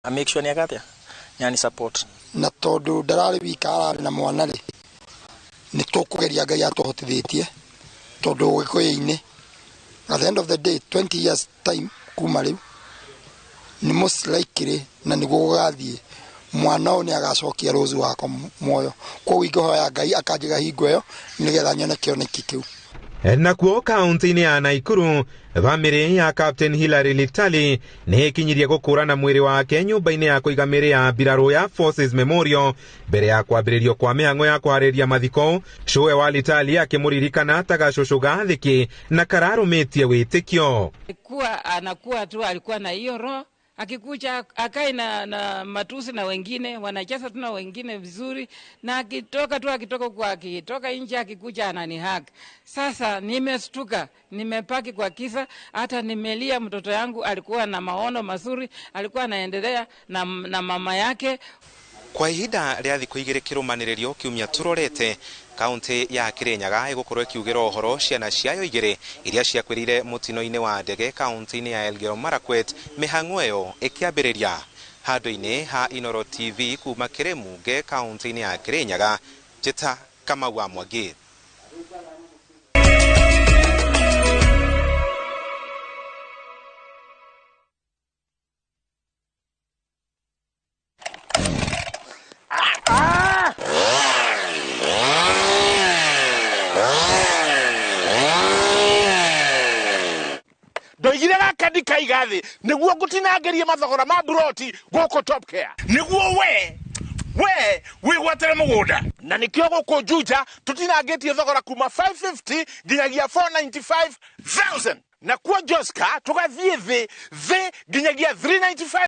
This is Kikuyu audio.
Make sure nĩ eka atĩa, nĩ support. Na tondũ ndararĩ wika, ararĩ na mwana rĩ, nĩ tũkũgeria Ngai atũhotithĩtie, tondũ Gĩkũyũ-inĩ at the end of the day, 20 years time kuma rĩu, nĩ most likely na nĩguo gũgathiĩ, mwana ũyũ nĩ agacokia Rose wakwa muoyo. Koguo ingĩhoya Ngai akanjiga hingo ĩyo nĩgetha nyone kĩoneki kĩu. Nakuo kaunti-inĩ ya Naikuru, bamĩrĩ ya Captain Hilary Litali nĩ ĩkinyirie gũkũrana mwĩrĩ wake nyũmba-inĩ ya kũiga mĩĩrĩ ya mbirarũ ya Forces Memorial mbere ya kwambĩrĩrio kwa mĩhang'o ya kũharĩria mathiko. Cũwe wa Litali akĩmũririkana ta gacũcũ gathĩkĩ na kararũmĩtie wĩtĩkio. Alikuwa anakuwa tu, alikuwa na hiyo roho, akikuja akae na matusi na wengine, wanacheza tu na wengine vizuri, na akitoka tu, akitoka kwa akitoka nje, akikuja ananihug. Sasa nimestuka, nimepaki kwa kisa, hata nimelia. Mtoto yangu alikuwa na maono mazuri, alikuwa anaendelea na mama yake. Kwa ihinda rĩa thikũ 2 kĩrũmanĩrĩrio kiumia tũrorete, kaunti ya Kirinyaga ĩgũkorwo ĩkiugĩra ũhoro ciana ciayo 2 iria ciakuĩrĩire mũtino-inĩ wa ndege kaunti-inĩ ya Elgeyo Marakwet, mĩhang'o ĩyo ĩkĩambĩrĩria. Handũ-inĩ ha Inoro TV kuma Kĩrĩmunge kaunti-inĩ ya Kirinyaga, Njĩta Kamau wa Mwangi. Ndoigire gaka ndikaiga thĩ nĩguo ngũtinangĩrie mathogora ma buroti gũkũ Top Care, nĩguo we wĩgwatĩre mũgũnda, na nĩkĩo gũkũ Juja tũtinangĩtie thogora kuma 550 nginyagia 495,000, na kuo Joska tũgathiĩ thĩ thĩ nginyagia 395.